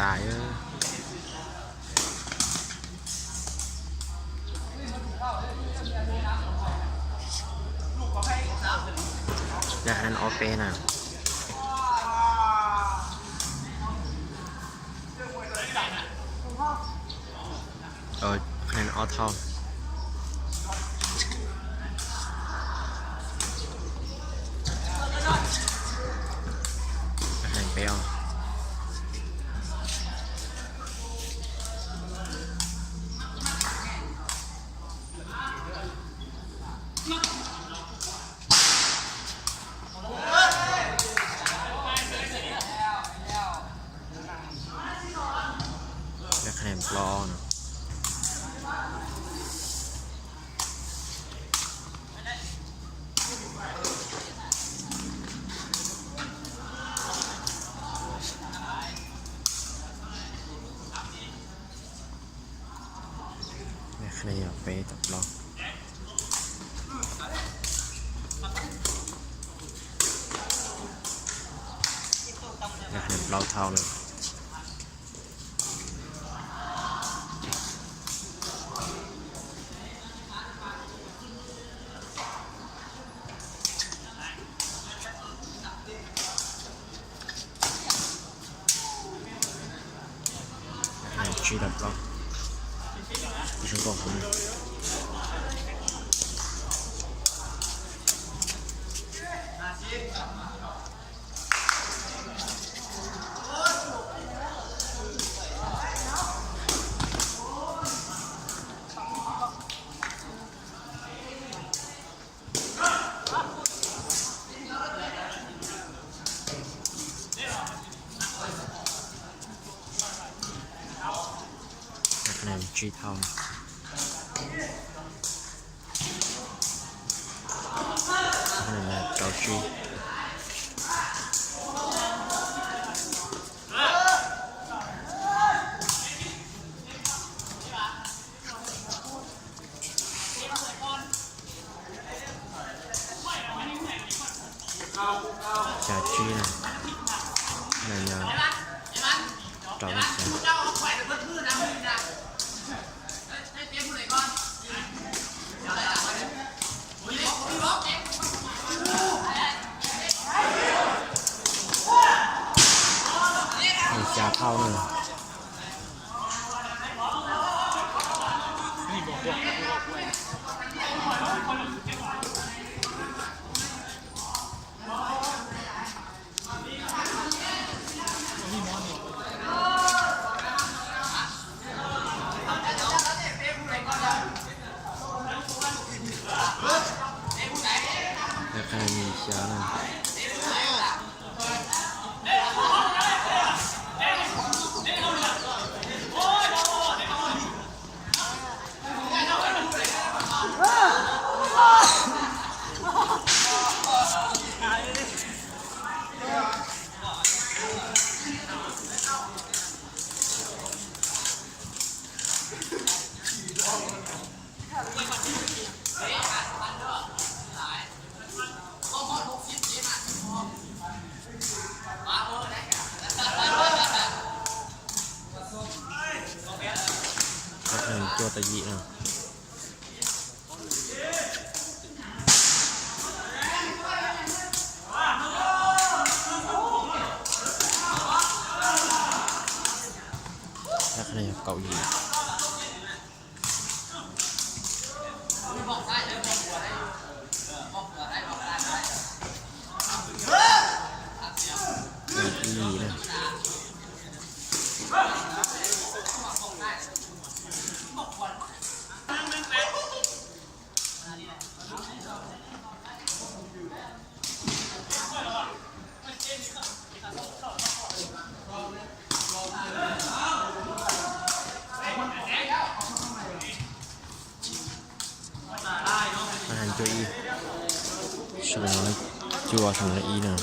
Tais, yog qhov ob peb na. Qhov ob thauj. Qhov peb os. Qhov plaub no. Qhov no yog peb tom plaub. Qhov no plaub thauj na. Tsib rau plaub. Zoo nkauj heev. Qhov no tsib thauj. Qhov no rau tsib. Xya tsib na, no yog rau xya. Xya thauj na. Qhov no xya na. Cuaj tau yim na. Qhov no yog kaum yim. Kaum yim na. Cuaj ib, sawv daws no cuaj, sawv daws no ib na.